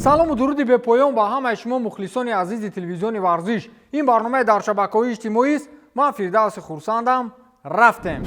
Салому дуруди бепоён ба ҳамаи шумо, мухлисони азизи телевизиони «Варзиш». Ин барномаи «Дар шабакаҳои иҷтимоист». Ман Фирдавси Хурсандам. Рафтем.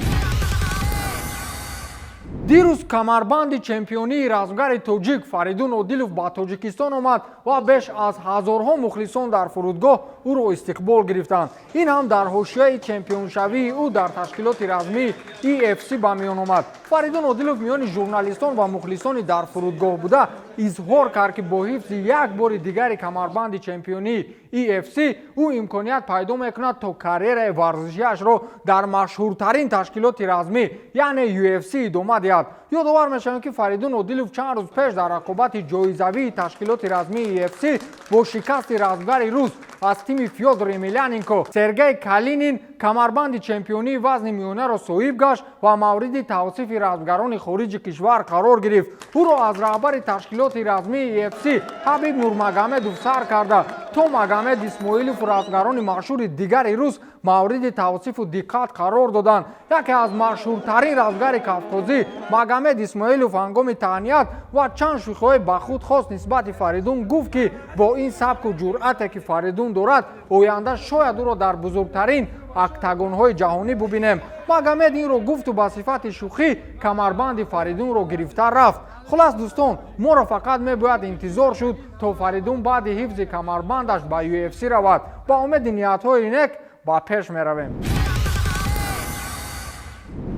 Дирӯз камарбанди чемпионии размгари тоҷик Фаридун Одилов ба Тоҷикистон омад ва беш аз ҳазорҳо мухлисон дар фурудгоҳ ӯро истиқбол гирифтанд. Ин ҳам дар ҳошияи чемпионшавии ӯ дар ташкилоти размии EFC ба миён омад. Фаридун Одилов миёни журналистон ва мухлисони дар фурудгоҳ буда изҳор кард, ки бо ҳифзи як бори дигари камарбанди чемпионии EFC ӯ имконият пайдо мекунад, то карьераи варзишиашро дар машҳуртарин ташкилоти размӣ, яъне UFC, идома диҳад. Ёдовар мешавем, ки Фаридун Одилов чанд рӯз пеш дар рақобати ҷоизавии ташкилоти размии EFC бо шикасти размгари рус аз тими Фёдор Емеляненко Сергей Калинин камарбанди чемпионии вазни миёнаро соҳиб гашт ва мавриди тавсифи размгарони хориҷи кишвар қарор гирифт. Ӯро аз раҳбари ташкилоти размии EFC Ҳабиб Нурмагомедов сар карда то Магомед Исмоилову размгарони машҳури дигари рус мавриди тавсифу диққат қарор доданд. Яке аз машҳуртарин размгари кавқозӣ Магомед Исмоилов ҳангоми таҳният ва чанд шӯхиҳои ба худ хос нисбати Фаридун гуфт, ки бо ин сабку ҷуръате, ки Фаридун дорад, оянда шояд ӯро дар бузургтарин октагонҳои ҷаҳонӣ бубинем. Магомед инро гуфту ба сифати шӯхӣ камарбанди Фаридунро гирифта рафт. Хулас, дӯстон, моро фақат мебояд интизор шуд, то Фаридун баъди ҳифзи камарбандаш ба UFC равад. Ба умеди ниятҳои нек ба пеш меравем.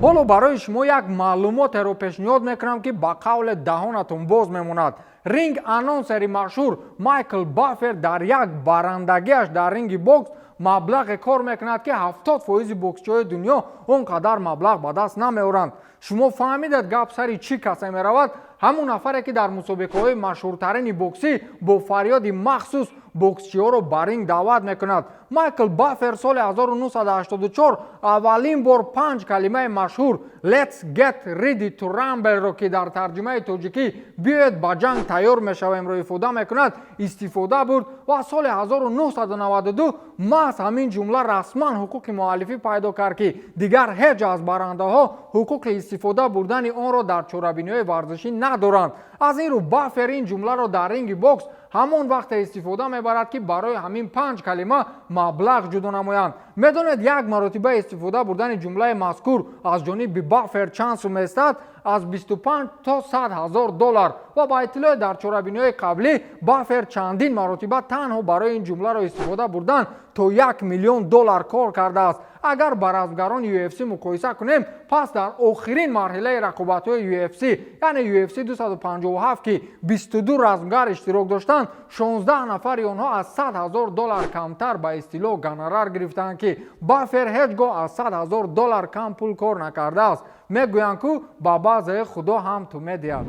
Ҳоло барои шумо як маълумотеро пешниҳод мекунам, ки ба қавле даҳонатон боз мемонад. Ринг анонсери машҳур Майкл Баффер дар як барандагиаш дар ринги бокс маблағе кор мекунад, ки 70 фоизи боксчиҳои дунё он қадар маблағ ба даст намеоранд. Шумо фаҳмидед, гап сари чӣ касе меравад. Ҳамун нафаре, ки дар мусобиқаҳои машҳуртарини боксӣ бо фарёди махсус боксчиҳоро ба ринг даъват мекунад. Майкл Баффер соли 1984 аввалин бор панҷ калимаи машҳур «Let's get ready to rumble»-ро, ки дар тарҷумаи тоҷикӣ «Биёед, ба ҷанг тайёр мешавем»-ро ифода мекунад, истифода бурд ва соли 1992 маҳз ҳамин ҷумла расман ҳуқуқи муаллифӣ пайдо кард, ки дигар ҳеҷ аз барандаҳо ҳуқуқи истифода бурдани онро дар чорабиниҳои варзишӣ надоранд. Аз ин рӯ Баффер ин ҷумларо дар ринги бокс ҳамон вақте истифода мебарад, ки барои ҳамин панҷ калима маблағ ҷудо намоянд. Медонед, як маротиба истифода бурдани ҷумлаи мазкур аз ҷониби Баффер чанд сум местад? Аз 25 то 100 ҳазор доллар. Ва ба иттилои дар чорабиниҳои қаблӣ Баффер чандин маротиба танҳо барои ин ҷумларо истифода бурдан то 1 миллион доллар кор кардааст. Агар ба размгарони UFC муқоиса кунем, пас дар охирин марҳилаи рақобатҳои UFC, яъне UFC 257, ки 22 размгар иштирок доштанд, 16 нафари онҳо аз 100 ҳазор доллар камтар ба истилоҳ гонорар гирифтанд, ки Баффер ҳеҷ гоҳ аз 100 ҳазор доллар кам пул кор накардааст. Мегӯянд, ку ба баъзее Худо ҳам ту медиҳад.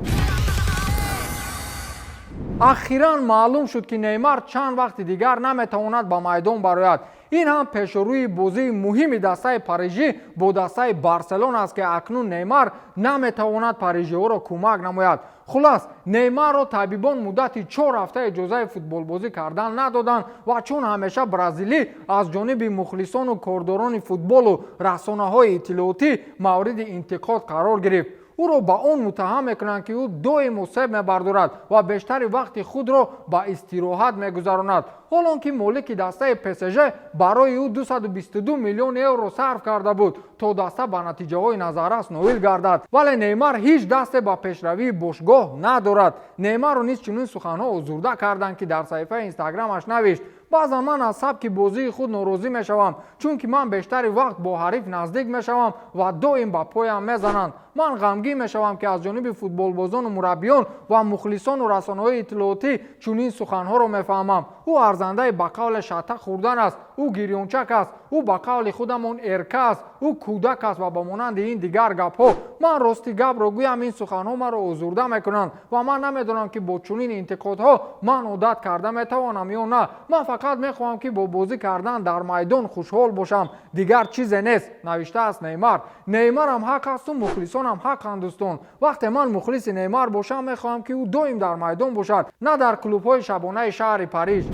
Ахиран маълум шуд, ки Неймар чанд вақти дигар наметавонад ба майдон барояд. Ин ҳам пешорӯи бозии муҳими дастаи Парижӣ бо дастаи Барселона аст, ки акнун Неймар наметавонад парижиҳоро кӯмак намояд. Хулас, Неймарро табибон муддати 4 ҳафта иҷозаи футболбозӣ кардан надоданд ва чун ҳамеша бразилӣ аз ҷониби мухлисону кордорони футболу расонаҳои иттилоотӣ мавриди интиқод қарор гирифт, ӯро ба он муттаҳам мекунанд, ки ӯ доим осеб мебардорад ва бештари вақти худро ба истироҳат мегузаронад, ҳолон ки молики дастаи ПСЖ барои ӯ 222 миллион евро сарф карда буд, то даста ба натиҷаҳои назаррас ноил гардад. Вале Неймар ҳеҷ дасте ба пешравии бошгоҳ надорад. Неймарро низ чунин суханҳо озурда карданд, ки дар саҳифаи Инстаграмаш навишт: «Баъзан ман аз сабки бозии худ норозӣ мешавам, чунки ман бештари вақт бо ҳариф наздик мешавам ва доим ба поям мезананд. Ман ғамгин мешавам, ки аз ҷониби футболбозону мураббиён ва мухлисону расонаҳои иттилоотӣ чунин суханҳоро мефаҳмам. Ӯ арзандаи ба қавле шатта хӯрдан аст, ӯ гирёнчак аст, ӯ ба қавли худамон эрка аст, ӯ кӯдак аст ва ба монанди ин дигар гапҳо. Ман рости гапро гӯям, ин суханҳо маро озурда мекунанд ва ман намедонам, ки бо чунин интиқодҳо ман одат карда метавонам ё на. Ман фақат мехоҳам, ки бо бозӣ кардан дар майдон хушҳол бошам, дигар чизе нест», навиштааст Неймар. Неймарам ҳақ асту мухлисонам ҳақанд. Дӯстон, вақте ман мухлиси Неймар бошам, мехоҳам, ки ӯ доим дар майдон бошад, на дар клубҳои шабонаи шаҳри Париж.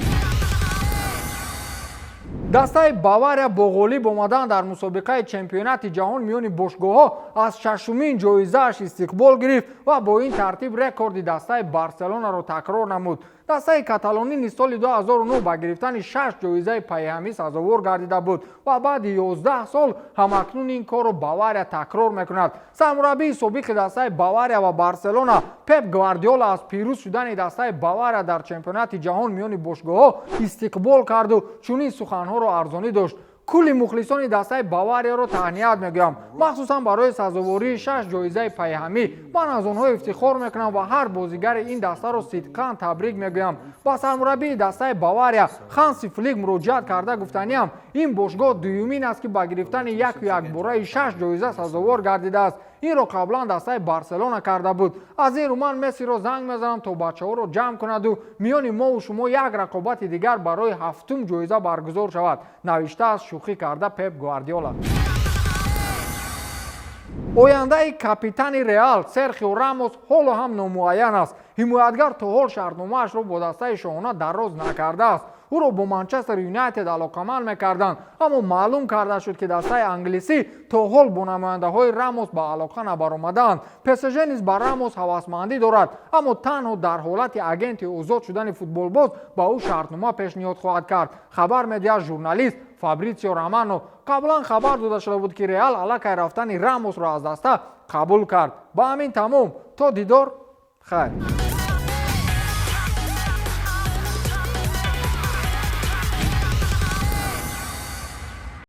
Дастаи Бавария бо ғолиб омадан дар мусобиқаи чемпионати ҷаҳон миёни бошгоҳҳо аз шашумин ҷоизааш истиқбол гирифт ва бо ин тартиб рекорди дастаи Барселонаро такрор намуд. Дастаи каталонӣ низ соли 2009 ба гирифтани шаш ҷоизаи пайҳамӣ сазовор гардида буд ва баъди 11 сол ҳамакнун ин корро Бавария такрор мекунад. Сармураббии собиқи дастаи Бавария ва Барселона Пеп Гвардиола аз пирӯз шудани дастаи Бавария дар чемпионати ҷаҳон миёни бошгоҳҳо истиқбол карду чунин суханҳоро арзонӣ дошт: «Кулли мухлисони дастаи Баварияро таҳният мегӯям, махсусан барои сазовории шаш ҷоизаи пайҳамӣ. Ман аз онҳо ифтихор мекунам ва ҳар бозигари ин дастаро сидқан табрик мегӯям. Ба сармураббии дастаи Бавария Ханси Флик муроҷиат карда гуфтаниам: ин бошгоҳ дуюмин аст, ки ба гирифтани яку якбораи шаш ҷоиза сазовор гардидааст. Инро қаблан дастаи Барселона карда буд. Аз ин рӯ ман Мессиро занг мезанам, то бачаҳоро ҷамъ кунаду миёни мову шумо як рақобати дигар барои ҳафтум ҷоиза баргузор шавад», навиштааст шӯхӣ карда Пеп Гвардиола. Ояндаи капитани Реал Серхио Рамос ҳоло ҳам номуайян аст. Ҳимоятгар то ҳол шартномаашро бо дастаи шоҳона дароз накардааст. Ӯро бо Манчестер Юнайтед алоқаманд мекарданд, аммо маълум карда шуд, ки дастаи англисӣ то ҳол бо намояндаҳои Рамос ба алоқа набаромадаанд. ПСЖ низ ба Рамос ҳавасмандӣ дорад, аммо танҳо дар ҳолати агенти озод шудани футболбоз ба ӯ шартнома пешниҳод хоҳад кард, хабар медиҳад журналист Фабритсио Романо. Қаблан хабар дода шуда буд, ки Реал аллакай рафтани Рамосро аз даста қабул кард. Ба ҳамин тамом, то дидор, хайр.